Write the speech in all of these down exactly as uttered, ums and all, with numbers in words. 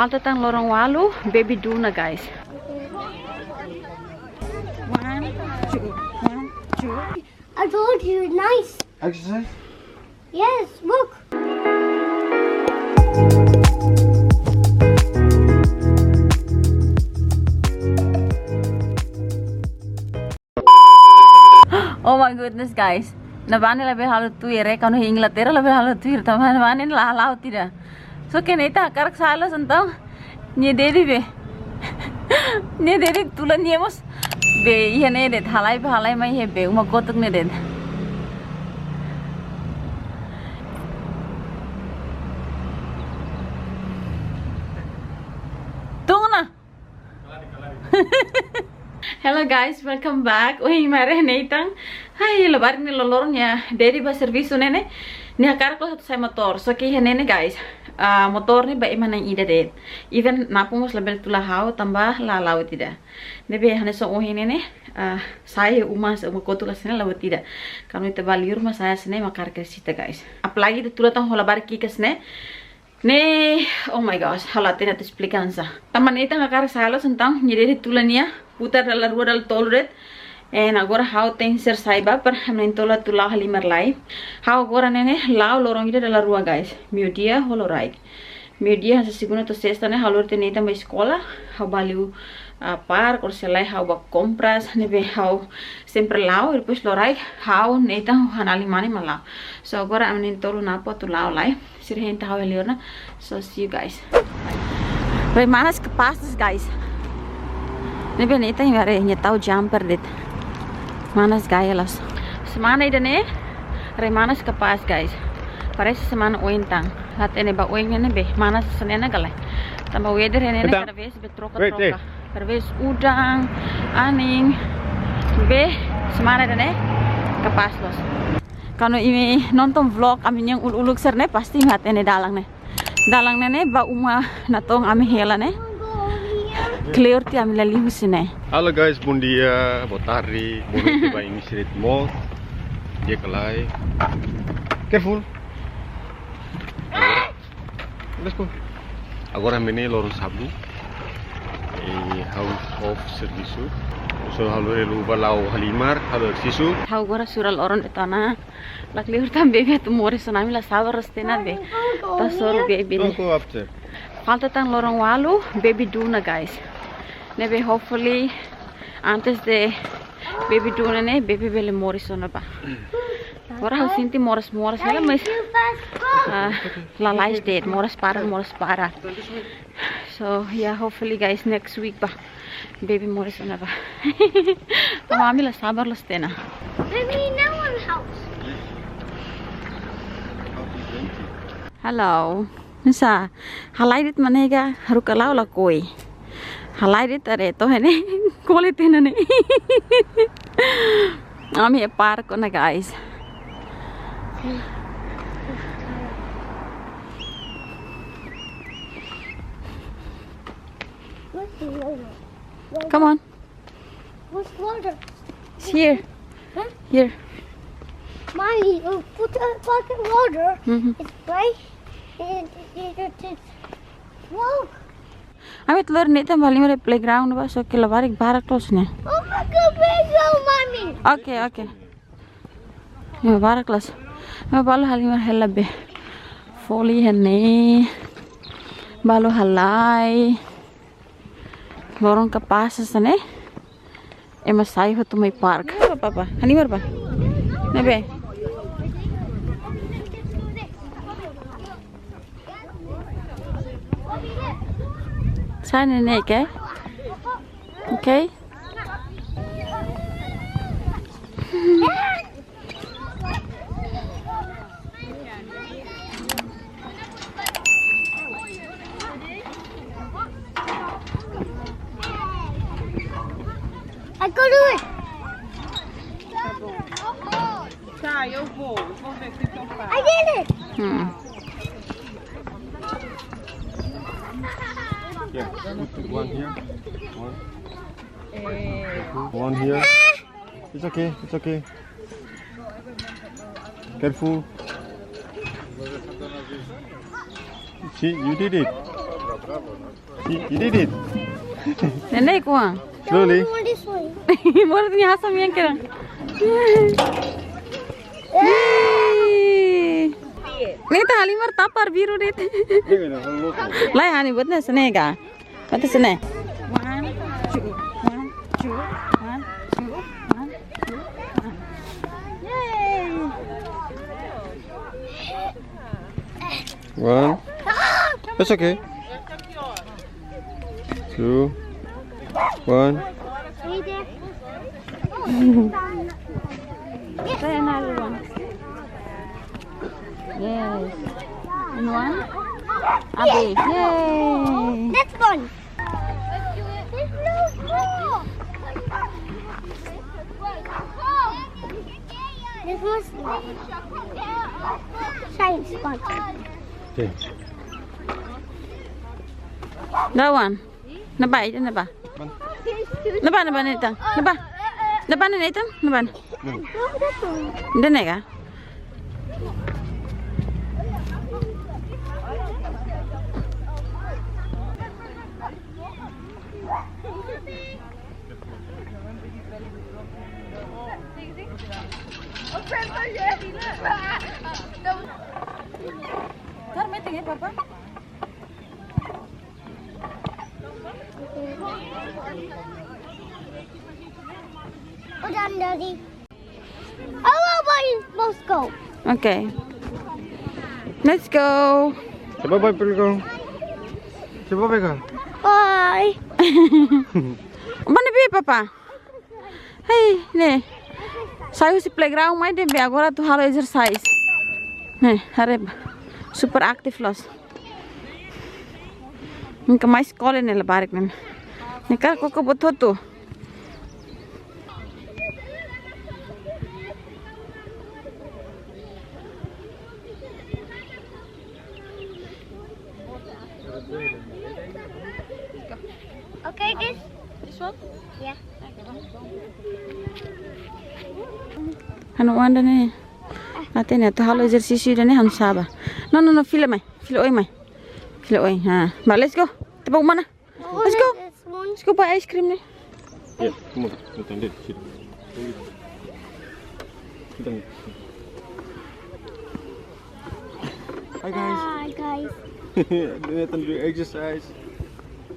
Falta tan loron ualu, baby duna, guys. One, two, one, two. I told you, nice. Exercise? Yes, look. Oh my goodness, guys. Ne'ebá ne'e labele halo tuir, eh, kuandu iha Inglaterra labele halo tuir, tanba ne'ebá ne'e la la'o ida. So ke ne'e ita hakarak sa'e loos entaun, nia daddy be. Nia daddy tula nia mós be iha ne'e de'it, halai be halai mai iha be uma kotuk ne'e de'it. Tunggu ona. Hello guys, welcome back. Ohin mai haree Nathan. Ai, labarik ne'e loroloron nia daddy ba servisu ne'e ne'e. Nia hakarak loos atu sa'e motór. So ke iha ne'e ne'e guys. Ah, motór ne'e ba ema na'in ida de'it. Even napu mós labele tula ha'u tanba la la'o ida. Ne'ebé hanesan ohin ne'e ne'e. Ah, sa'e uma, sa'e uma kotuk hanesan ne'e la'o ida. Kuandu ita ba liur mak sa'e hanesan ne'e mak hakarak sita guys. Apalagi ita tula tan ho labarik ki'ik hanesan ne'e. Ne'e, oh my gosh, ha'u la hatene atu esplika oinsá. Tanba Nathan hakarak sa'e loos entaun, nia daddy tula nia, putar dala rua dala tolu de'it. And agora ha'u tenke sa'e ba para ami na'in-tolu atu la'o halimar lai. Ha'u agora ne'e ne'e, la'o loron ida dala rua guys. Meiudia ho loraik. Meiudia hanesan segunda to'o sesta ne'e, ha'u lori tiha Nathan ba eskola, ha'u ba liu, ah, park, ou se lae ha'u ba kompras, ne'ebé ha'u sempre la'o, depois loraik, ha'u Nathan ho ha'u-nia alin mane mak la'o. So agora ami na'in-tolu napu atu la'o lai. Sira hein ita ha'u iha liur ona. So see you guys. Rai manas kapás loos guys. Ne'ebé Nathan haree nia tau jumper de'it. Manas gaya loos. Semana ida-ne'e rai manas kapás guys. Parese semana oin tan. La hatene ba oin ne'e be manas hanesan ne'e ka lae. Tanba weather ne'e ne'e kada vez be troka-troka. Kada vez udan, anin, be semana ida-ne'e kapás loos. Kuandu imi nonton vlog ami-nian uluk-uluk sira-ne'e pasti imi hatene dalan ne'e. Dalan ne'e ne'e ba uma natoon ami hela ne'e. Kleur tiha ami la liu husi ne'e. Hello guys, bom dia, boa tarde, boa noite ba imi sira hotu. Di'ak ka lae. Careful. Let's go. Agora ami ne'e loron sábadu. Eh, ha'u off servisu. So ha'u lori Lu ba la'o halimar, halo servisu. Ha'u agora sura loron de'it ona. La kleur tan baby atu moris ona, ami la sabar loos tiha ona be. Ita hasoru baby ne'e. Don't go up there. Falta tan loron ualu, baby duna guys. Ne'ebé hopefully antes de baby duna ne'e, baby bele moris ona ba. Agora ha'u sente moras-moras hela, mas, ah, lalais de'it, moras para, moras para. So, yeah, hopefully guys, next week ba. Baby moris ona ba. Tanba ami la sabar loos tiha ona. Baby, no one house. Hello. Nisa, halai de'it mak ne'e ka, haruka la'o lakohi. Halai de'it haree to'o iha ne'e, kole tiha ona ne'e. Ami iha park ona, guys. Come on. What's water? It's here. Huh? Here. Mommy, uh, put a bucket water. Mm-hmm. It's bright. And it, it, it, it, look. Ami atu lori Nathan ba halimar iha playground ba, so ke labarik barak loos ne'e. Oh my God, where's your mommy? Okay, okay. Ya, barak loos. Ya, balu halimar hela be. Foli iha ne'e. Balu halai. Loron kapás hanesan ne'e. Ema sai hotu mai park. Halimar ba, papa. Halimar ba. Ne'ebé. Sa'e ne'e ne'e, okay? Okay? I go do it. Tá, eu vou. Eu vou ver se estão fáceis. I did it. Hmm. Yeah, put one here. One. One here. It's okay, it's okay. Careful. See, you did it. You, you did it. Nenek kuang. Slowly. This way. Mulut nia hasam yang kira. Yeay. Ne'e ita halimar tapar biru de'it. Lae, hani buat ne'e sene ka. Mata sene. One, two, one, two, one, two, one, two, one. Yay. One. It's okay. Two. One. Try another one. Yes. And one. Abi. Yay. Next one. This was shine spot. Okay. That one. Ne'ebá, ida ne'ebá. Ne'ebá, ne'ebá, Nathan. Ne'ebá. Ne'ebá, Nathan. Ne'ebá. Ida-ne'e ka? Tar meeting ya, Papa. Udah dari. Halo, boy, Moscow. Okay. Let's go. Coba bye, Pilko. Coba bye, Kak. Bye. Mana bi, Papa? Hei, ne'e. Sai husi playground mai de'it be agora atu halo exercise. Ne'e, haree ba. Super aktif loos. Nunka mais kole ne'e labarik ne'e. Ne'e karik koko buat hotu. Okay, this. This one? Yeah. Ha'u-nia oan ida-ne'e. Atu ne'e, atu halo ezersísiu ida-ne'e ha'u-nia sa'e ba. No, no, no, fila mai. Fila oin mai. Fila oin, ha. Ba, let's go. Ita bá uma ona. Let's go. Let's go buy ice cream ne'e. Yeah, come on. Nathan, sit. Sit down. Hi, guys. Hi, guys. Nathan do exercise.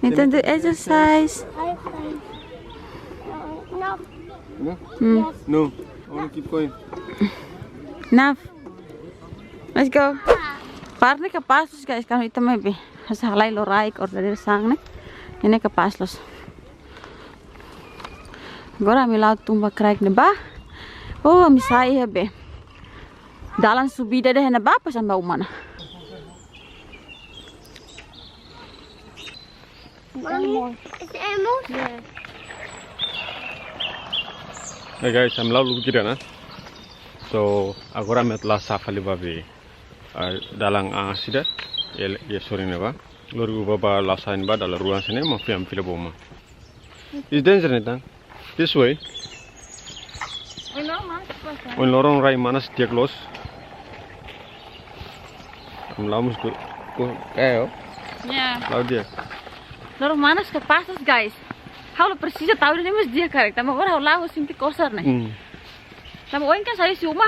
Nathan do exercise. Hi, guys. Uh, no. No? Hmm. Yes. No. I wanna keep going. Enough. Let's go. Park ne'e kapás loos, guys, kuandu ita mai be. Hasa halai loraik or dadeer-saan ne'e. Ne'e kapás loos. Agora ami la'o tun ba kraik ne'ebá. Oh, ami sai iha be. Dalan subida de'it ne'ebá, depois ami bá uma ona. Mommy, it's Elmo's? Yeah. Hey guys, ami la'o lubuk ida ona. So, agora ami atu la'o sa'e fali ba be, ah, dalan, ah, sira. Iha, iha sorin ne'ebá. Lori bá ba la'o sa'e ne'ebá, dala rua hanesan ne'e, mak fiam fila ba uma. It's dangerous, Nathan. This way. Ohin loron manas, pas, eh? Ohin loron rai manas di'ak loos. Ami la'o mós ku, ku, eh, oh. Ya. La'o di'ak. Loron manas kapás loos, guys. Ha'u la presiza tau ida-ne'e mós di'ak karik. Tanba agora ha'u la'o sente kosar ne'e. Hmm. Tanba ohin kan sai husi uma,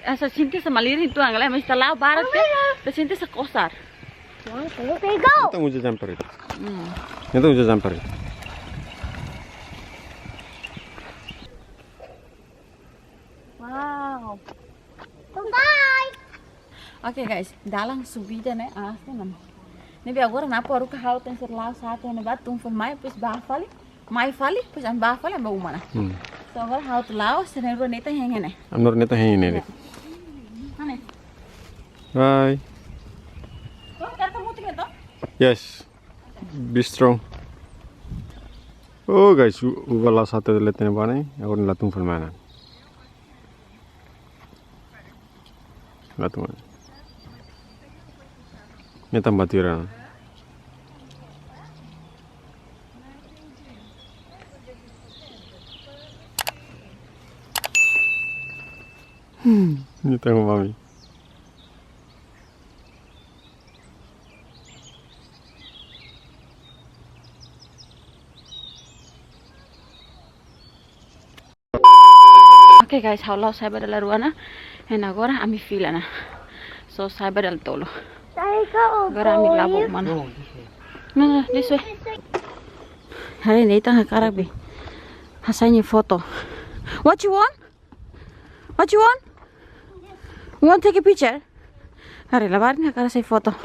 eh, sente hanesan malirin uitoan, maibé ita la'o barak, oh my God, ita sente hanesan kosar. There you go. Nathan uza jumper ida. Hmm. Nathan uza jumper ida. Wow. Bye. Okay guys, dalan subida ne'e, ah, aste nama. Ne'ebé agora nia apá haruka ha'u tenke la'o sa'e tiha ne'ebá tun fali mai, depois bá fali. Mai fali, depois ami bá fali, ami bá uma ona. Hmm. So, agora ha'u atu la'o, sira na'in-rua Nathan hein iha ne'e. Ami na'in-rua Nathan hein iha ne'e. Ya. Mana? Bye. Kau kata muting itu? Yes. Be strong. Oh, guys, u-, uva la'o sa'e tiha leten ba ne'e, agora nia la tun fali mai ona. La tun. Nia tanba tira. Hmm, nia tanba mami. Okay guys, ha'u la'o sai ba dala rua ona. And agora ami fila ona. So sai ba dala tolu. Agora ami la'o ba uma ona. No, no, this way. Haree, Nathan hakarak be hasai nia foto. What you want? What you want? You want take a picture? Haree, labarik nia hakarak hasai foto.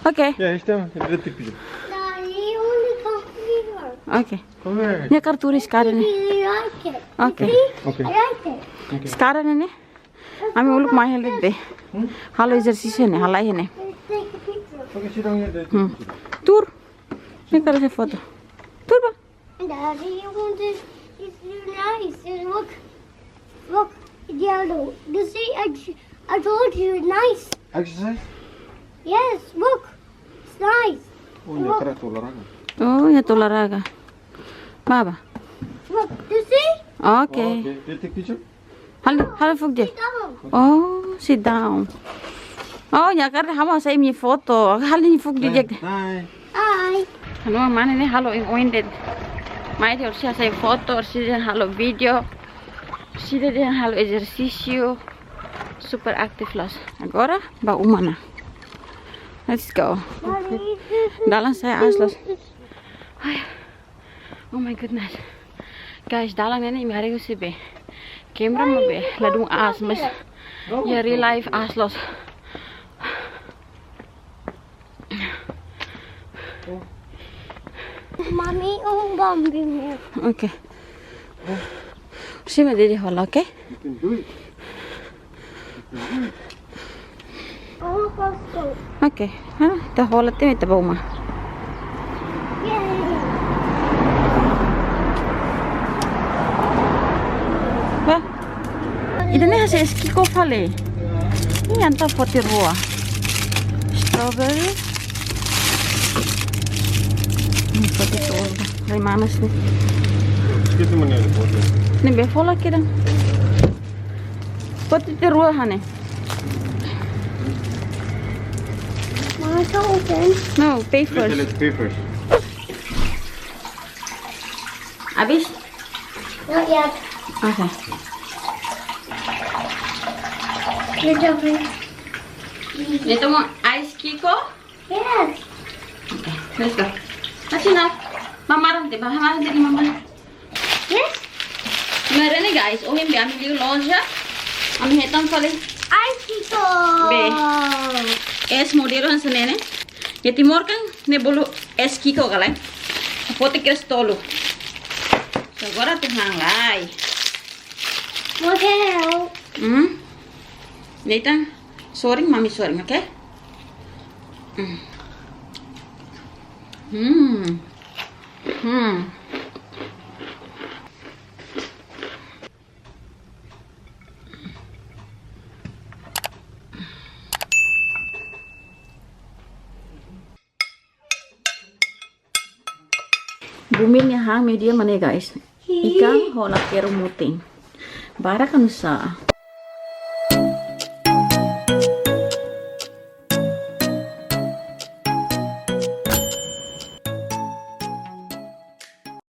Okay. Yeah, it's time. Let's take picture. Daddy, only come here. Okay. Come here. Nia hakarak turis karik ne'e. Really like it. Okay. You see? Okay. I like it. Okay. Sekarang ne'e, ami uluk mai hela de'it be. Hmm? Halo ezersísiu ne'e, halai ne'e. Let's take a picture. Okay, sit down here. Let's take Hmm. picture. Tuur. Nia hakarak hasai foto. Tuur ba. Daddy, you want this? It's nice. Look, look, yellow. You see, I, I told you, it's nice. Exercise? Yes, look, it's nice. Oh, nia Look. hakarak olahraga. Oh, nia atu olahraga. Baba. Look, you see? Okay. Okay. Dia take picture? Halo, halo fuk dia. Sit down. Oh, sit down. Oh, nia hakarak ha'u hasai nia foto. Halo nia fuk dia. Hai. Hai. Halo, mana ne'e halo oin-oin de'it. Mai de'it orsida hasai foto, orsida dehan halo video. Orsida dehan halo ezersísiu. Super aktif loos. Agora ba uma ona. Let's go. Dalan sai aas loos. Ai. Oh my goodness. Guys, dalan ne'e imi haree husi be. Kámera mak be ladún aas, mas iha real life aas loos. Mami, um bombi meu. Okay. Sima dede hola, okay? You can do it. Okay, ha? Ita hola tiha mak ita ba uma. Ba. Ida-ne'e hasai es kiko fali. Ida-ne'e ita foti rua. Strawberry. Ida-ne'e foti rua. Rai manas ne'e. Ne'e be folak kedan. Foti tiha rua hanesan ne'e. Want to open? No, pay first. Let's pay first. Habis? Not yet. Okay. Little bit. Ita mau es kiko? Yes. Okay, let's go. Asina. Mama rante, mama rante, mama. Yes. Mare ne'e guys, ohin be ami liu loja. Ami hetan fali. Es kiko. Be. Es modelu hanesan ne'e. Iha Timor kan ne'e bolu es kiko ka lae. Foti kedas tolu. So, agora atu han lai. Modelu. Hmm. Nathan, sorin, mami sorin, okay? Hmm. Hmm. Hmm. Bumil nia han meiudia mak ne'e, guys. Ikan ho lakeru mutin. Barak kan sa.